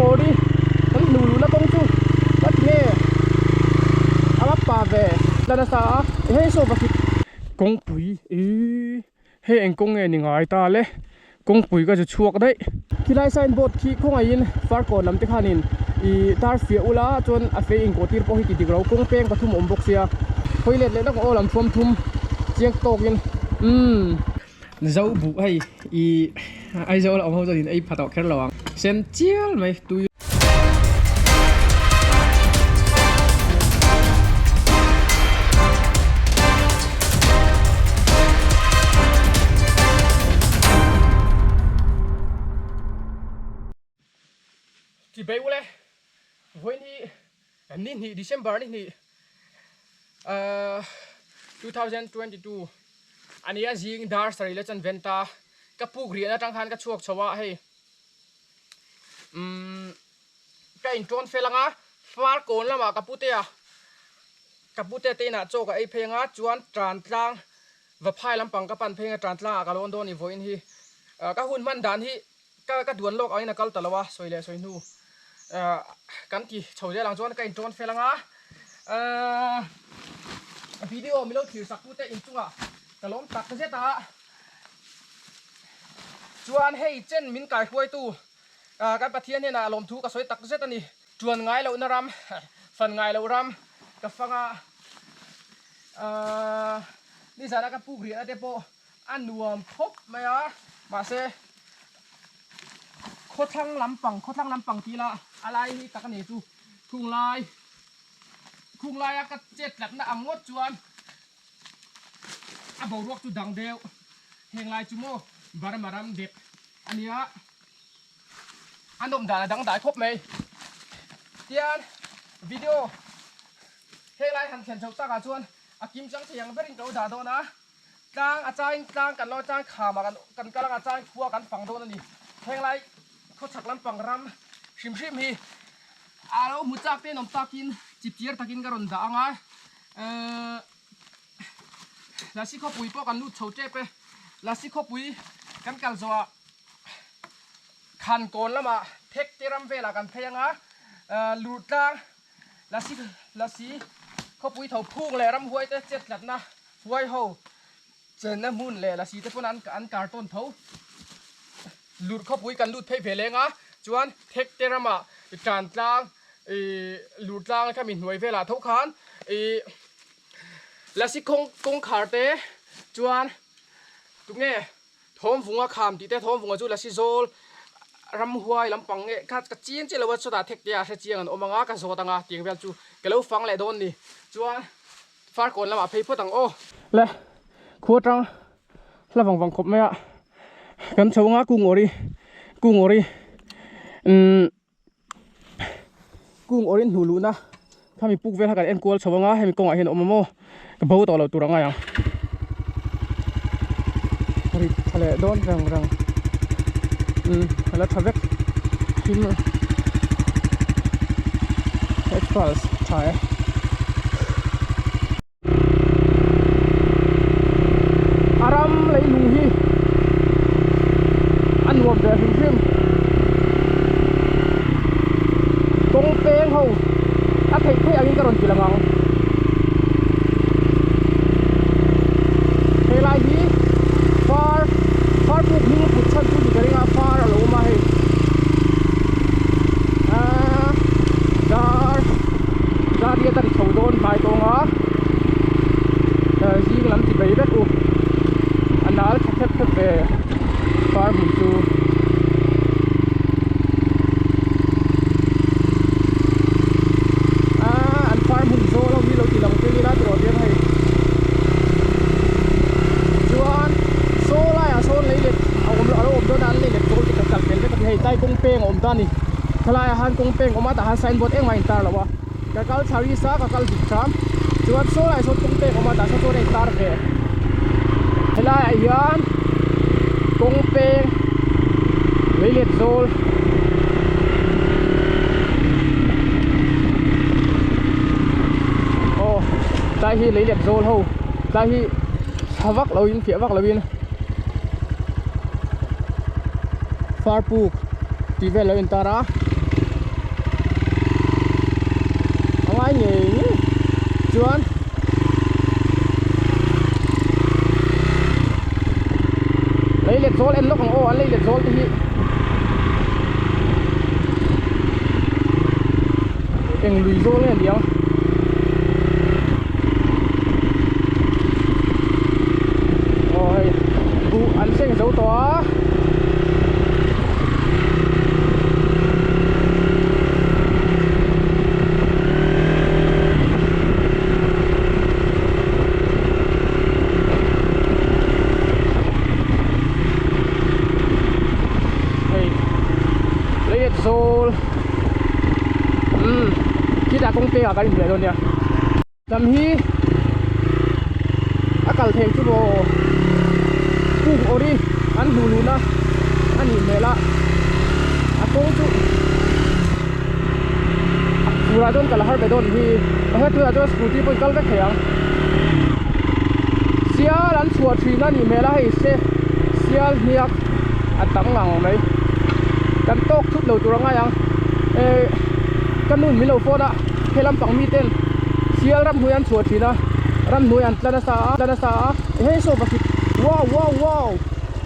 Ori kan hnu luhna kawng chu ka ti nge a va pa ve la nasa a hei saw va hrit kawngpui ihh hei eng kawng nge ni ngai ta le kawngpui ka zu chhuak daih khilai sign board khi khawngaihin farkawn lam te khanin ih tar fiah ula chuan a fei inkawh tir pawh hi ti dik lo kawng peng pathum a awm bawk sia hawi let leh lawk aw lam thuam thum chiang tawkin umm. Zo buh hei i Aizawl a awm ho chuan in ei pha tawh kher lo ang. Sen chial mai tui. Chi bei ule vawiin hi ni hnih December ni hnih ahh 2022 a nia zing dar sarih la chuan venta ka puk riahna atang khan ka chhuak chho a hei umm ka intawn fel anga far kawn lamah ka putea ka putea te inah chaw ka ei phei anga chuan tan tlang va phai lampang ka pan phei anga tan tlangah ka lawn dawn a ni vawiin hi ka hun hman dan hi. Ka ka duan lawk angin a kal ta lo a, sawi leh sawi hnu kan ti chho zel ang chuan ka intawn fel anga video milo thlir sak tute inchungah ka lawm tak zet a, chuan hei chen min kaihruaitu kan Pathian hnenah lawmthu ka sawi tak zet a ni, tuan ngai lohna ram, fan ngai loh ram ka fang a, nizana ka puk riahna te pawh A nuam khawp mai a, mahse khawthlang lampang khawthlang lampang tih ila a lai hi tak a ni chu khung lai khung laia ka chet tlatna ang ngawt chuan a boruak chu dang deuh heng lai chu maw Burma ram dep a nia a nawm dan a dangdai khawp mai tian video heng lai han thlen chhoh takah chuan a kim chang thei ang berin ka lo dah dawn a. Tlang a chain tlang kan lo tlang kham ah kan kal anga chain khua kan fang dawn a ni. Henglai khawchhak lampang ram hrim hrim hi a lo hmu chak te nawm takin chipchiar takin ka rawn dah anga ehh Lasi khawpui pawh kan lut chho tep e. Lasi khawpui kan kal zawhah Khankawn lamah Thek te ram velah kan phei anga lur tlang Lasi Lasi khawpui tho phung leh ramhuai te chet tlatna huai ho chenna hmun leh lasi te pawn an an kar tawn tho. Lurh khawpui kan lut phei ve leng a, chuan thek te ramah tan tlang ih lurh tlang kha mi hnuai velah tho khan ih lasi kawng kawngkhar te chuan tunge Thawmvunga kham tih te Thawmvunga chu lasi zawl ramhuai lampang nge kha ka chiang chiah lo a chawtah thek te ah hre chiang an awm anga ka zawt anga tiang vel chu ka lo fang leh dawn ni chuan farkawn lamah phei phawt ang aw. Le khua tang hla vang vang khawp mai a kan chho anga kung awri kung awri umm kung awrin hnuh luhna khami puk vel kha kan en kual chho anga hemi kawngah hian a awm a maw ka bo tawh lo tur a ngai ang rit tha leh dawn reng reng umm a la tha vek thil headphones tha e. A ram leilung hi a nuam ve hrim hrim kawng peng ho a theih theih angin ka rawn ti lang ang helai hi far far puk hming put chhan chu ni ka ring a far a lo awm a hei aaa dar dar riat a ri chho dawn hmai tawng a. Zing lam ti bei vek u a nal tha khep khep ve far hmun chu aaa an far hmun zawl ho hi lo ti lang tel ila tiraw dian hei chuan saw laiah sawn lei let a awm a lo awm dawn a an lei let zawl te kan kal pel vek a ni hei tlai kawng peng a awm ta a ni khalaiah han kawng peng a awm a tah han signboard engmah a intar lo a. Ka kal thla ri sa ka kal dik tham chuan saw lai sawn kawng pek awm a tah sawn chuan a in tar ve helai ah hian kawng peng lei let zawl aw tlai hi lei let zawl ho tlai hi tha vak lo in fiah vak lo in far puk tih vel lo in tar a. ngai ngei ngei chuan lei let zawl en lawk ang aw an lei let zawl te hi eng lui zawl nge ni ang aw hei buh an seng zo tawh a. Hei leilet zawl umm khitah kawng pekah kan inhmu leh dawn nia lam hi a kal theih chu maw kung awri an hmuh luhna a nih hmel a a kawng chu furah chuan kal a har ve dawn hi mahse tunah chuan scooty pawhin kal vek thei ang sial an chhuah thin a nih hmel a hei se sial hniak a tam ngang mai kan tawk thut lo tur a ngai ang eh ka nu in min lo phone a he lampang mi ten sial ramhnuai an chhuah thin a ramhnuai an tla nasa a tla nasa a hei saw pakhat wow wow wow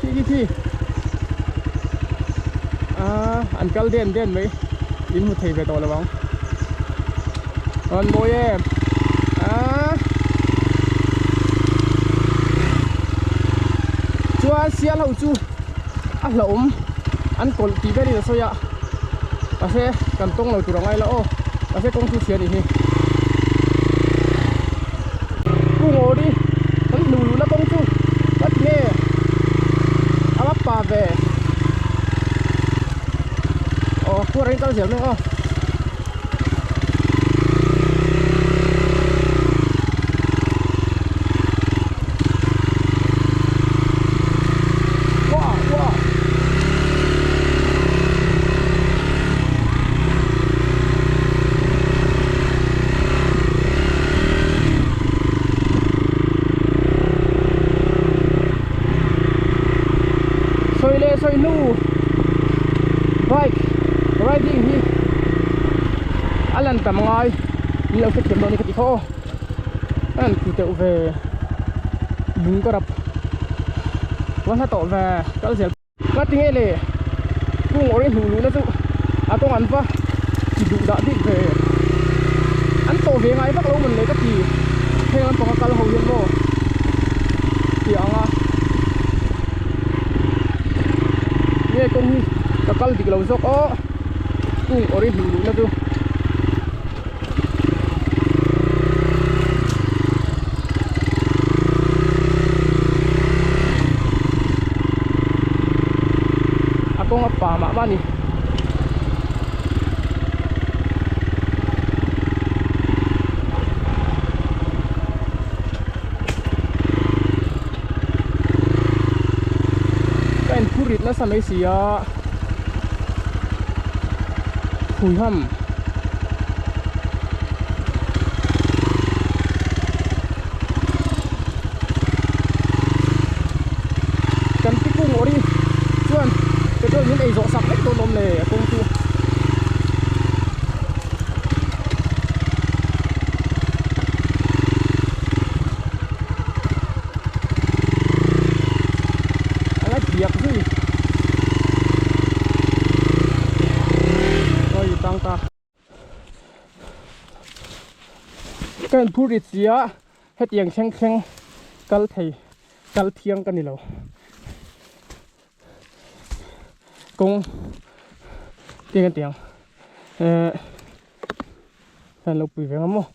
khi khi khi ah an kal den den mai in hmu thei ve tawh lo ang an mawi em ah chuan sial ho chu a hlauhawm an kawlh tih velin a sawi a mahse kan tawng lo tur a ngai lo aw mahse kawng chu chhia a nih hi Pu Ngawri kan hnu luhna kawng chu ka ti nge a va pa ve aw khuar in kal zel mai aw. Wow wow Sawi leh sawi hnu bike riding hi a lan tam ngai min lo hrethiam dawn ni ka ti khaw a lan tlu teuh ve lung ka rap va hla tawh ve kal zel. Ka ti nge le kung awrh i hnuh luhna chu a kawng an va ti duh dah bik ve an tawh ve ngai vak lo mawn le ka ti heng lampanga kal ho hian maw ti ang a nge kawng hi ka kal dik lo zawk aw kung awrh i hnuh luhna chu. A kawng a pa mah mah a ni. Ka inphur rit nasa mai si a Huiham. Kan pi kung awri chuan petrol min ei zawh sak vek dawn awm le a kawng chu. A la diak zui. Oi tang ta. Ka inphur rit si a hetiang thleng thleng kal thei kal thiang ka ni lo. Kawng tiang tiang eh hian lo pui ve ang maw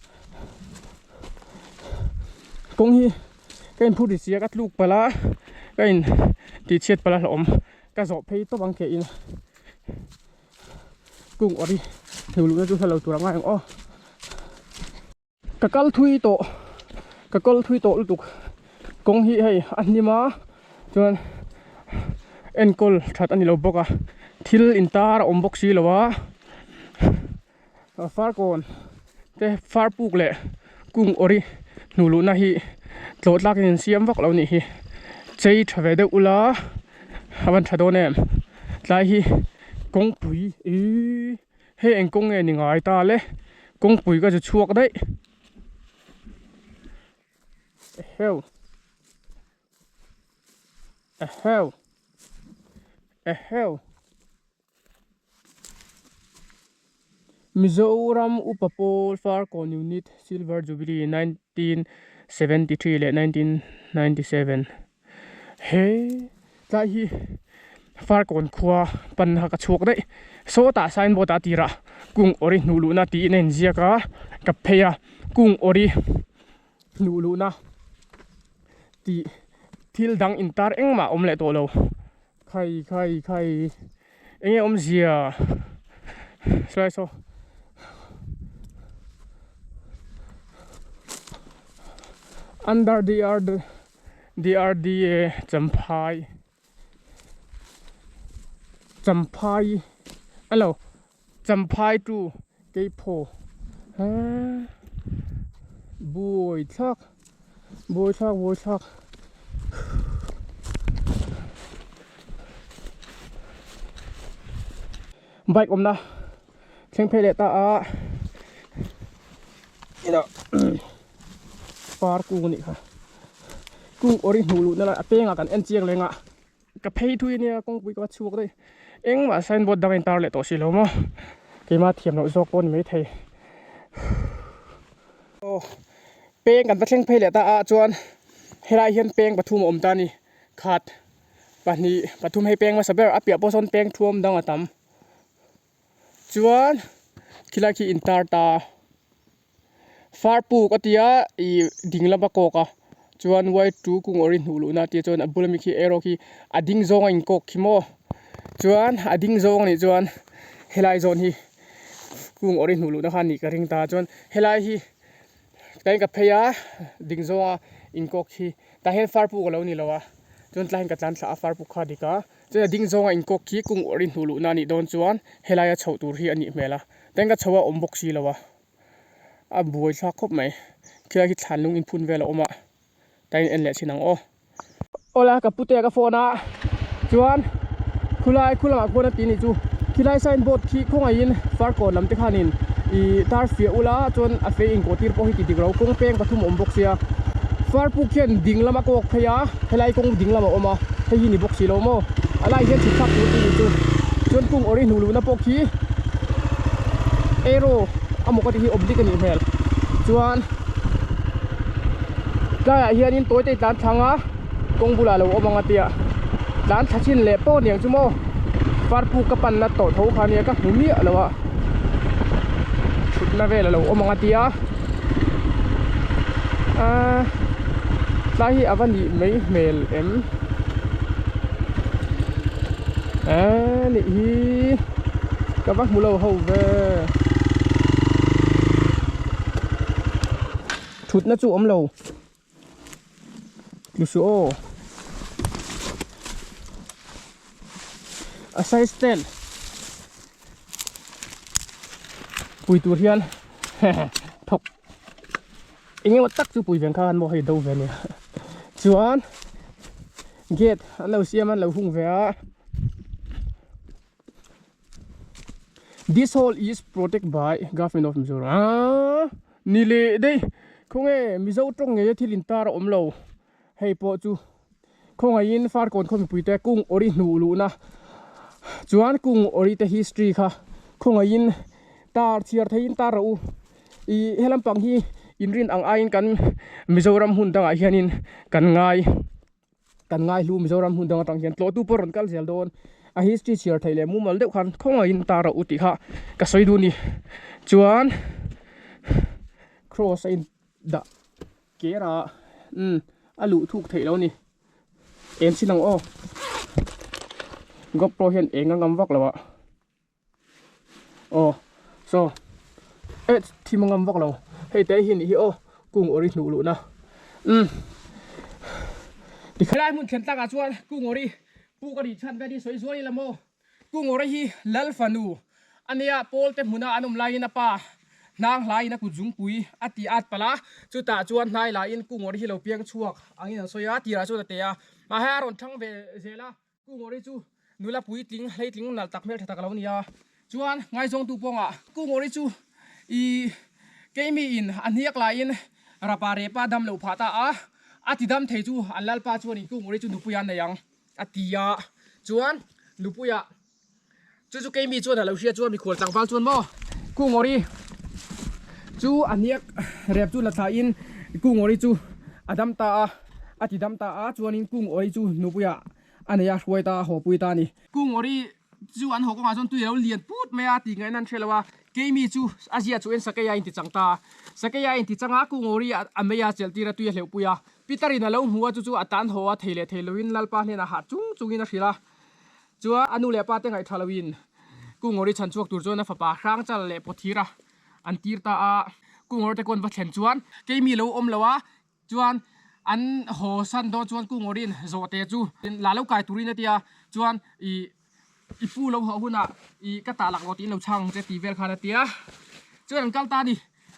kawng hi ka inphur ri si a ka tluk palh a ka in tih chhiat palh a hlauhawm ka zawh phei tawp ang ke in kung awrh hi hnu luhna chu hla lo tur a ngai ang aw. Ka kal thui tawh ka kal thui tawh lutuk kawng hi hei a hnim a chuan enkawl that a ni lo bawk a thil intar a awm bawk si lo a farkawn te far puk leh kung awri hnuh luhna hi tlawh tlak in siam vak lo a nih hi chei tha ve deuh ula a van tha dawn em tlai hi kawngpui ihh. Hei eng kawng nge ni ngai ta le? Kawngpui ka zu chhuak daih. Eheu. Eheu. Eheu. Mizoram Upa Pawl Farkawn Unit Silver Jubilee 1973 leh 1997 He tlai hi Farkawn khua pan kha ka chhuak daih. Sawtah signboard ah tirah kung awri hnuh luhna tiin a inziak a, ka phei a, kung awri hnuh luhna tih thil dang intar engmah a awm leh tawh lo. Khai khai khai enge awmzia slai saw under DR DRDA Champhai Champhai alo Champhai to Keiphaw haa buai thlak. Buai thlak buai thlak. Bike awmna thleng phei leh ta a ina par kung anih kha kung awri hnuh luhna lai a pengah kan en chiang leng a ka phei thui ania kawngpui ka va chhuak daih engmah signboard dang a intar leh tawh si lo maw keimah thiam loh zawk pawh a ni maithei aw. Peng kan va thleng phei leh ta a chuan helai hian peng pathum a awm ta a ni khat pahnih pathum hei peng hmasa ber a piah pawh sawn peng thuam dang a tam chuan khilai khi intar ta far puk a tia ih ding lama kawk a chuan y two kung awrh i hnuh luhna a tia chuan a bula mi khi arrow khi a ding zawng a inkawk khi maw chuan a ding zawng a nih chuan helai zawn hi kung awrh i hnuh luhna kha a nih ka ring ta chuan helai hi. Tlaiin ka phei a, ding zawnga inkawk hi tah hian far puk a lo ni lo a, chuan tlaiin ka tlan thla a far puk kha a dik a, chuan a ding zawnga inkawk khi kung awrh i hnuh luhna a nih dawn chuan helaia chhoh tur hi a nih hmel a, tlaiin ka chho a awm bawk si lo a, a buai thlak khawp mai, khilai khi thlan lung inphun vel a awm a, tlaiin en leh chhin ang aw. Awla ka pute ka phone a chuan khulai khu lamah khuan a ti nih chu khilai sign board khi khawngaihin farkawn lam te khanin ih tar fiah ula chuan a fei inkawh tir pawh hi ti dik lo kawng peng pathum a awm bawk sia farpuk hian ding lama kawk phei a helai kawng ding lamah a awm a hei hi ni bawk si lo maw a lai hian chhuk thlak tur ti nih chu chuan kung awrh i hnuh luhna pawh khi arrow a maw ka tih hi oblique a nih hmel chuan. Tlaiah hianin tawi te tlan thlang a kawng bulah lo awm ang a tia tlan thla chin leh pawh aniang chu maw farpuk ka panna tawh tho kha ania ka hmu miah lo a thutna vel a lo awm ang a tia aaa tlai hi a va nih mai hmel em eee nih hi ka va hmu lo ho ve. Thutna chu awm lo tlu suh aw a size tel pui tur hian thawk eng emaw tak chu pui veng khan maw hei do ve ania chuan gate an lo siam a an lo hung ve a. This hall is protect by government of Mizoram aaa ni leh daih khawnge Mizo tawng ngei a thil intar a awm lo hei pawh chu khawngaihin Farkawn khaw mipui te kung awri hnuh luhna chuan kung awri te history kha khawngaihin tar chhiar theihin tar rawh u ih he lampang hi inrin ang aiin kan Mizoram hmun dangah hianin kan ngai. Kan ngai hlu Mizoram hmun dang atang hian tlawhtu pawh rawn kal zel dawn a history chhiar theih leh mumal deuh khan khawngaihin tar a u tih kha ka sawi duh a ni chuan cross a in dah ker a umm a luh thuk theih lo a ni eng chin ang aw gopro hian eng a ngam vak lo a. Aw saw eh thim a ngam vak lo hei te hi nih hi aw kung awri hnuh luhna umm tikhelai hmun thlen tlakah chuan kung awri puk a nih chhan vel hi sawi zual ila maw kung awri hi lal fanu ania pawl te hmuna an awm laiin a pa hnang hlaiin a kut zungpui a ti at palh a chutah chuan hnai lahin kung awri hi lo piang chhuak angin an sawi a tirah chuan a te a mahse a rawn thang ve zel a. Kungawri chu nula puitling hleitling nalh tak hmeltha tak a lo ni a, chuan ngaizawngtu pawngah Kungawri chu i Keimi in a hniak laiin Rapa Repa dam lo phah ta a, a ti dam thei chu an lalpa chuan in Kungawri chu nupuia nei ang a ti a, chuan nupuia Chu chu keimi chuan a lo hria chuan mikhual tlangval chuan maw Kungawri chu a hniak rep chu la thlain Kungawri chu a dam ta a, a ti dam ta a, chuanin Kungawri chu nupuiah a nei a, hruai ta a, hawpui ta a ni. Kungawri chu an haw kawngah chuan tui a lo lian put mai a tih ngaihna an hre lo a, keimi chu a zia chuhin Sakei a inti chang ta a, Sakei a inti chang a, Kungawri a mei a chelh tir a, tui a hleuhpui a, Peter-in a lo hmu a, chu chu a tan haw a, thei leh thei loin Lalpa hnenah hah chung chungin a hrilh a. Chuan a nu leh a pa te ngaihthla loin Kungawri chhan chhuak tur chuan a fapa Hrangchal leh Pawthira an tir ta a. Kungawr te kawn va thlen chuan keimi lo awm lo a, chuan an haw san dawn chuan Kungawrin zawhte chu la lo kai turin a ti a, chuan ih i pu lo haw hunah ih ka tah laklawh tiin lo chhang ang che tih vel khan a ti a. Chuan an kal ta a ni.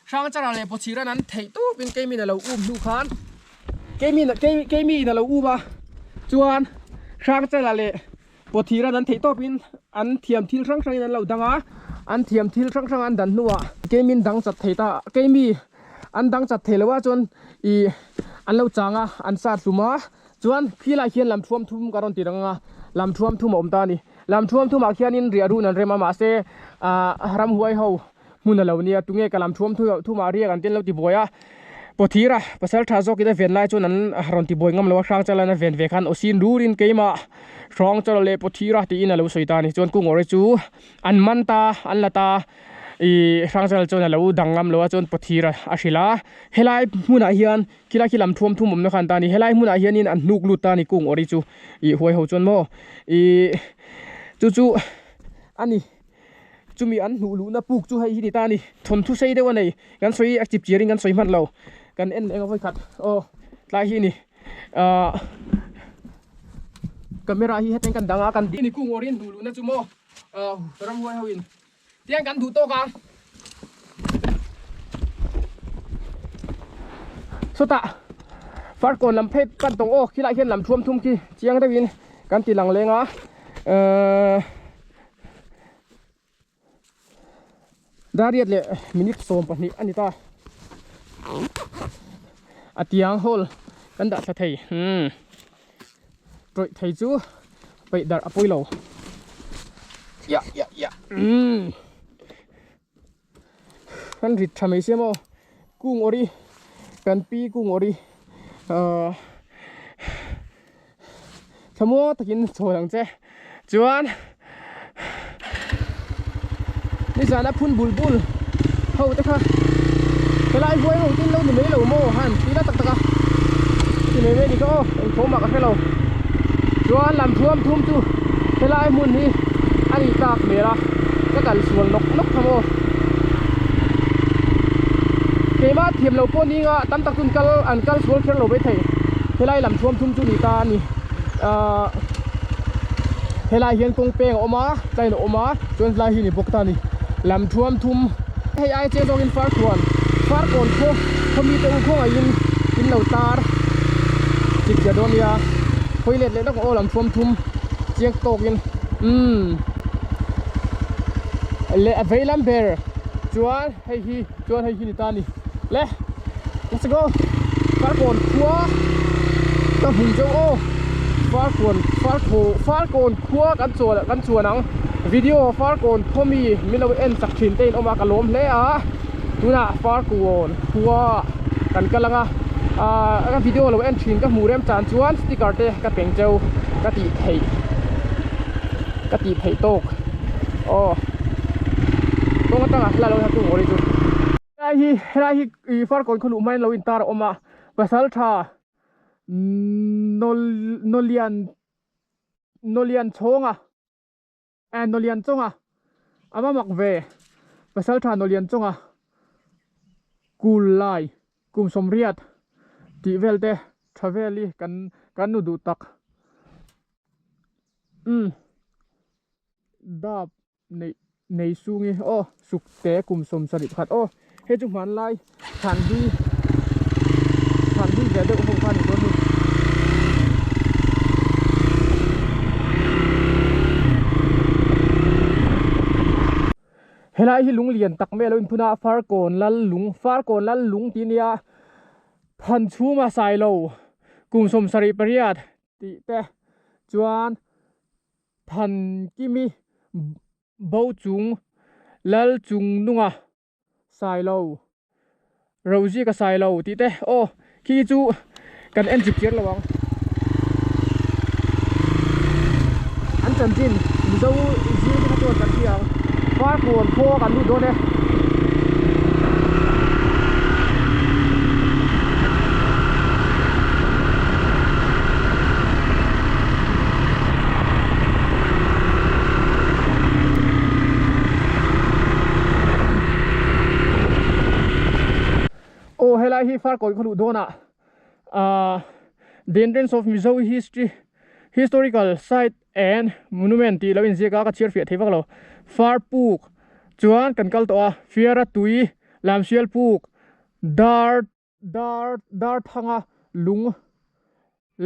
Hrangchara leh Pawchhiran an theih tawpin Keimin a lo um hnu khan Keimin Keimiin a lo um a, chuan Hrangchara leh Pawchhiran an theih tawpin an thiam thil hrang hrangin an lo dang a, an thiam thil hrang hrang an dan hnuah Keimin dang chat thei ta, Keimi an dang chat thei lo a chuan ih an lo chang a, an sat hlum a, chuan khilai khian lam thuam thum ka rawn ti rang a, lam thuam thum a awm ta a ni, lam thuam thumah khianin riah run an rem a mahse ah ramhuai ho Hmun a lo nia, tunge ka lam thuam thumah riak an tin lo ti buai a, Pawthira pasal tha zawkin a ven lai chuan an rawn ti buai ngam lo a, Hrangchala a ven ve khan awsin rurin keimah Hrangchala leh Pawthira tiin a lo sawi ta a ni. Chuan Kungawri chu an man ta, an la ta, ih Hrangchala chuan a lo dang ngam lo a, chuan Pawthira a hrilh a, helai hmunah hian khilai khi lam thuam thum awmna khan ta a ni, helai hmunah hianin an hnuk lut ta a ni Kungawri chu ih huai ho chuan maw ih chu chu a ni. Chumi an hnuh luhna puk chu hei hi ni ta a ni. Thawnthu sei deuh a nei. Kan sawi a chip chiarin kan sawi hman lo. Kan en leh eng a vawi khat. Aw tlai hi ni. Ahh camera hi hetiang kan dang a kan ni kung awrin hnuh luhna chu maw ahh ramhuai ho in tiang kan duh tawk ang. Sawtah farkawn lam phei pan tawng aw khilai hian lam thuam thum khi chiang deuhin kan ti lang leng a ahh. Dariat leh minute 12 a ni ta. A tiang hall kan dah thla thei. Hmm. Tawih thei chu peih darh a pawi lo. Ya ya ya. Hmm. Kan rit tha mai sia maw. Kung awri kan pi kung awri ahh thlamuang takin chhawn ang che chuan nizan a phun bul bul ho te kha helai huai ho tin lo ni mai lo maw han ti la tak tak a ti mai mai ni kha aw engthawm ah ka hre lo chuan lam thuam thum chu helai hmun hi a ni tak hmel a ka kal sual nawk nawk kha maw keimah thiam lo pawh ni anga tam tak chuan kal an kal sual kher lo maithei helai lam thuam thum chu ni ta a ni ahh helai hian kawng peng a awm a tlaiin a awm a chuan helai hi ni bawk ta a ni lam thuam thum hei ai chiang zawkin farkawn farkawn khaw khaw mite u khawngaihin in lo tar chip chiah dawn nia hawi let leh lawk ang aw lam thuam thum chiang tawkin umm leh a vei lam ber chuan hei hi chuan hei hi ni ta a ni le let's go farkawn khua ka hmu zo aw farkawn farkaw farkawn khua kan chuan kan chuan ang video farkawn khaw mi min lo en chak thin te in awm a ka lawm hle a tunah farkawn khua kan kal ang a ah ka video lo en thin ka hmuh rem chan chuan sticker te ka peng cheu ka tih theih ka tih theih tawk aw kawng atanga hla lo hian kung awri chu helai hi helai hi ih farkawn khaw luh hmain lo intar a awm a pasal tha nawl nawlian nawlian chhawnga eh nawlian chawnga a va mak ve pasal tha nawlian chawnga kul lai kum sawmriat tih vel te tha vel hi kan kan nu duh tak umm dap neih nei chungi aw suk te kum 70 pakhat aw hei chu hmanlai thlanhlui thlanhlui ve deuh ho kha a ni dawn a ni. Helai hi lung lian tak mai a lo inphun a, Farkawn lal lung, Farkawn lal lung tih a nia, Thanchhuma Sailo kum 78 tih te chuan Thankimi bo chung lal chung nunga Sailo Rosie ka Sailo tih te aw khi chu kan en chip chiar lo ang. An chanchin Mizo zir te kha chuan kan hria ang. Farkawn khua kan lut dawn e. Aw helai hi Farkawn khaw luh dawnah ahh the entrance of Mizo history historical site and monument tih lo inziak a ka chhiar fiah thei vak lo Farpuk chuan kan kal tawh a Fiara tui Lamsial puk dar Dar dar thanga lung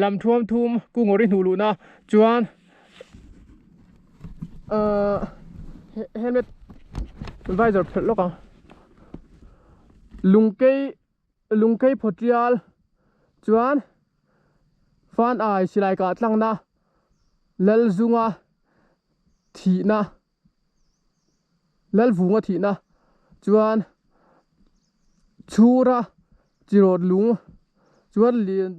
lam thuam thum kungawri hnuh luhna chuan ahh helmet visor phelh lawk ang lungkei lungkei phawtial chuan fan ai silai kah tlangna Lalzunga thihna. Lalvunga thihna chuan chhura chirawt lung chuan lian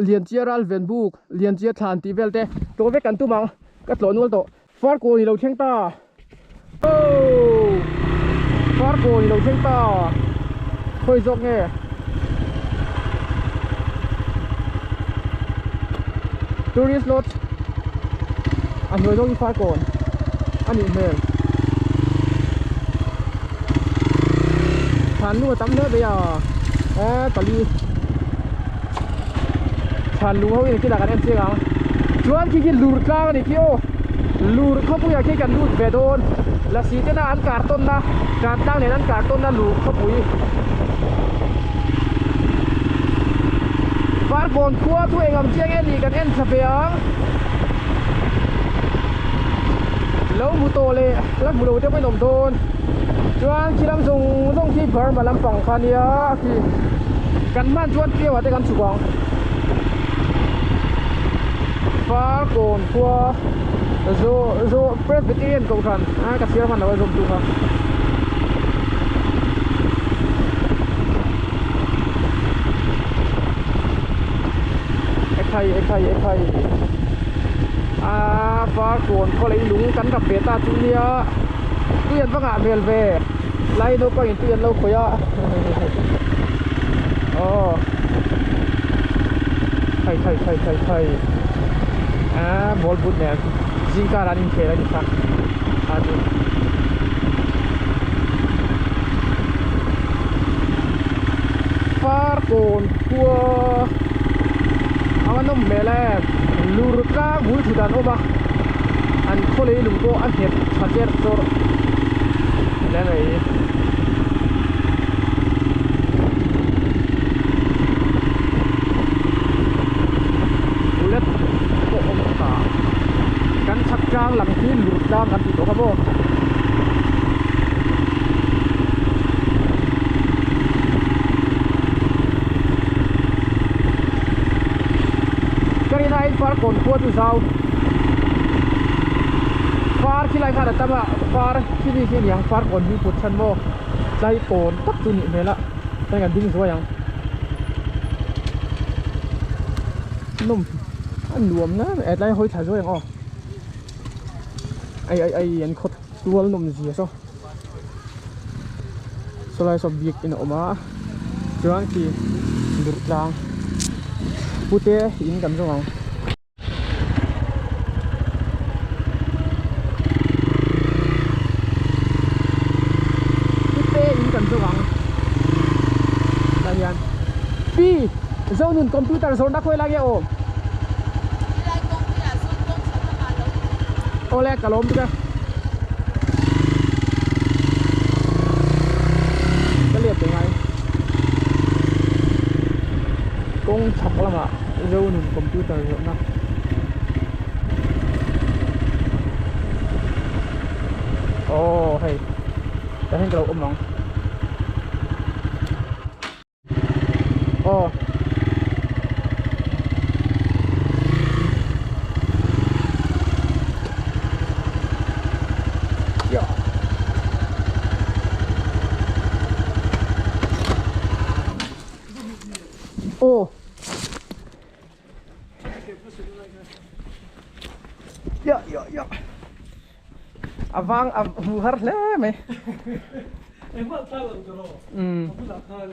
Lianchia ral ven buk Lianchia thlan tih vel te tlawh vek kan tum ang ka tlawh nual tawh Farkawn i lo thleng ta oh Farkawn i lo thleng ta khawi zawk nge Tourist lodge a hnuai zawk hi Farkawn a nih hmel thlan lung a tam hle mai a e pali thlan lung ho in kinah kan en chiang ang chuan khi khi lur tlang a ni khi aw lur khawpuiah khi kan lut ve dawn lasi tena an kar tawnna kar tlang nen an kar tawnna lur khawpui. Farkawn khua chu eng ang chiang nge ni kan en thla ve ang. Lo hmu tawh leh la hmu lo te pawhin awm dawn. Chuan khi lam zawng zawng khi Burma lampang kha nia khi kan hman chuan piau ah te kan chhuk ang. Farkawn khua zo zo Presbyterian kohhran a ka chhiar hman lo a zawm tu kha. Ekhai ekhai ekhai a Farkawn khaw lei lung kan rap ve ta chu nia tui an va ngah hmel ve lai naupang in tui an lo khawih a aw khai khai khai khai khai a ball but nen zingkar an inkhel a ni kha a chu. Farkawn khua a va nawm hmel e lur tlang bul thut an awm a an khaw lei lung pawh a nghet tha cher chawrh hle mai. Bullet pawh awm ta kan chhak tlang lang hi lur tlang kan tih tawh kha maw. Ka rin aiin Farkawn khua chu zau Far khi lai khan a tam a far khi mi khi a ni ang Farkawn hi put chhan maw tlai kawn tak chu nih hmel a chuan kan ding zuai ang nawm a nuam hle mai e tlai hawi thla zuai ang aw ai ai ai an khaw tual nawm zia saw sawlai saw bik in a awm a chuan khi durh tlang pute in kan zawng ang. Pute in kan zawng ang tah hian pi Zonun computer zawrhna khawi lai nge awm awle ka lawm bik a ka let ve ngai kawng chhak lamah Zonun computer zawrhna aw. hei tah hian ka lo awm ang aw. Aw. Ya ya ya. A vang a hmu har hle mai. Engmah tar lo tur aw. Um. A bulah khan.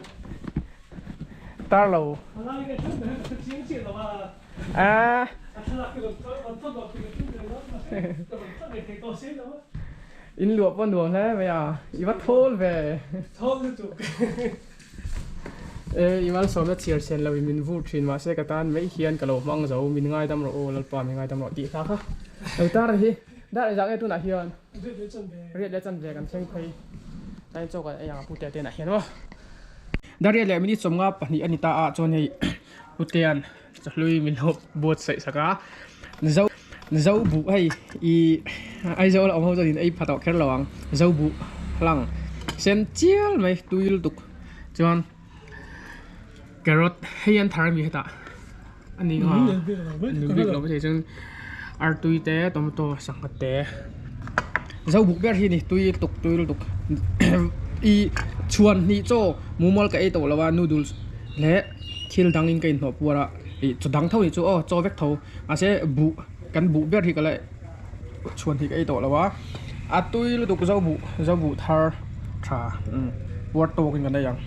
Tar lo. A lai ka hriat mai ka chiang chiah lo a. Ah. A thlalak ka rawn rawn thawn tawh ka tum reng a mahse ka rawn thawn ve thei tawh si lo a. In luah pawh nuam hle mai a. I va thawl ve. Thawl lutuk. E, i malsawmna chhiar chhen lo in min vur thin mahse ka tan mai hian ka lo hmang zo min ngaidam rawh aw Lalpa min ngaidam rawh tih hla kha lo tar hi dar engzah nge tunah hian riat leh chanve kan thleng phei tlai chaw kan ei ang a pute te ah hian maw dar riat leh minute sawmnga pahnih a ni ta a chuan hei putean chahlui min lo buatsaih sak a zo zo buh hei ih Aizawl a awm ho chuan in ei pha tawh kher lo ang zo buh hlang sen chial mai tui lutuk chuan carrot hei an thar ami hetah a ni nga nui bik lo maithei chuan artui te tomato sangha te zo buk ber hi a ni tui lutuk tui lutuk ih chhuan hnih chaw mumal ka ei tawh lo a noodles leh thil dang in ka inhnawh puar a ih chaw dang tho ni chu aw chaw vek tho mahse buh kan buh ber hi ka la chhuan hnih ka ei tawh lo a a tui lutuk zo buh zo buh thar tha umm puar tawk in kan ei ang.